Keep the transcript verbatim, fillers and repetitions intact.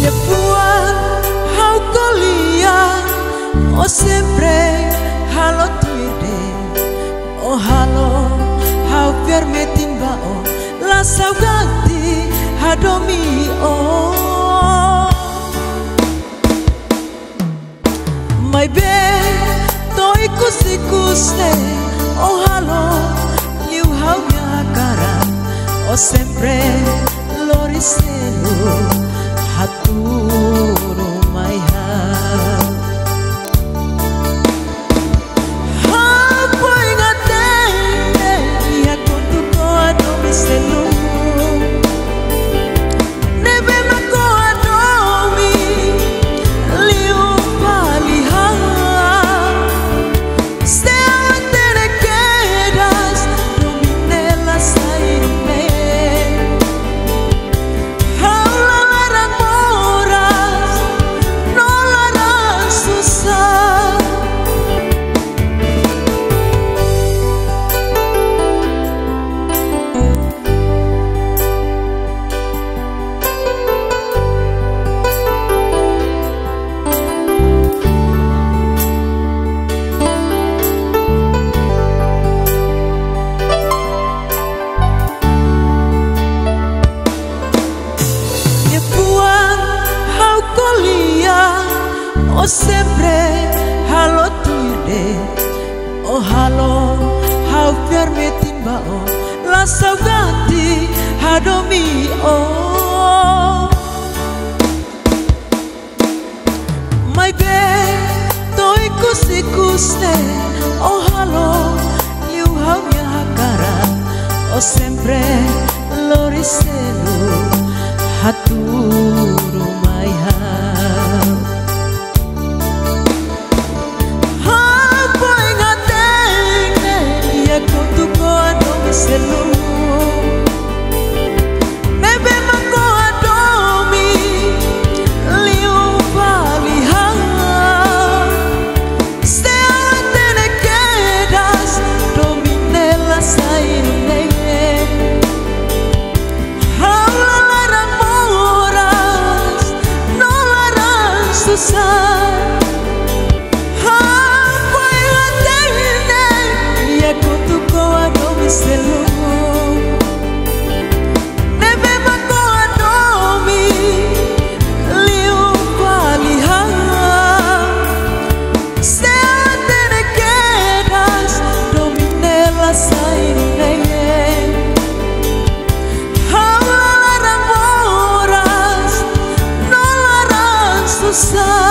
Buat ha'u ko'alia, ó sempre halo tuir de'it. Ó halo ha'u fiar-metin ba ó, la saugati hadomi ó. Maibé to'o ikus-ikus ne'e ó halo liu ha'u-nia hakarak, ó sempre lori selu hatudu mai ha'u. Ha'u foin hatene iha kotuk ó hadomi seluk. Ne'ebé mak ó hadomi liu fali ha'u. Se ha'u hatene kedas, domin ne'e la sai ne'e. Ha'u la laran moras, no laran susar. Nia buat ha'u ko'alia, ó sempre halo tuir de'it. Ó halo ha'u fiar-metin ba ó, la saugati hadomi ó. Maibé to'o ikus-ikus ne'e ó halo liu ha'u-nia hakarak, ó sempre lori selu hatudu mai ha'u. Ha'u foin hatene iha kotuk ó hadomi seluk. Ne'ebé mak ó hadomi liu fali ha'u. Se ha'u hatene kedas, domin ne'e la sai ne'e. Ha'u la laran moras, no laran susar. Ha'u foin hatene iha kotuk ó hadomi seluk. Ne'ebé mak ó hadomi liu fali ha'u. Se ha'u hatene kedas, domin ne'e la sai ne'e. Ha'u la laran moras, no laran susar.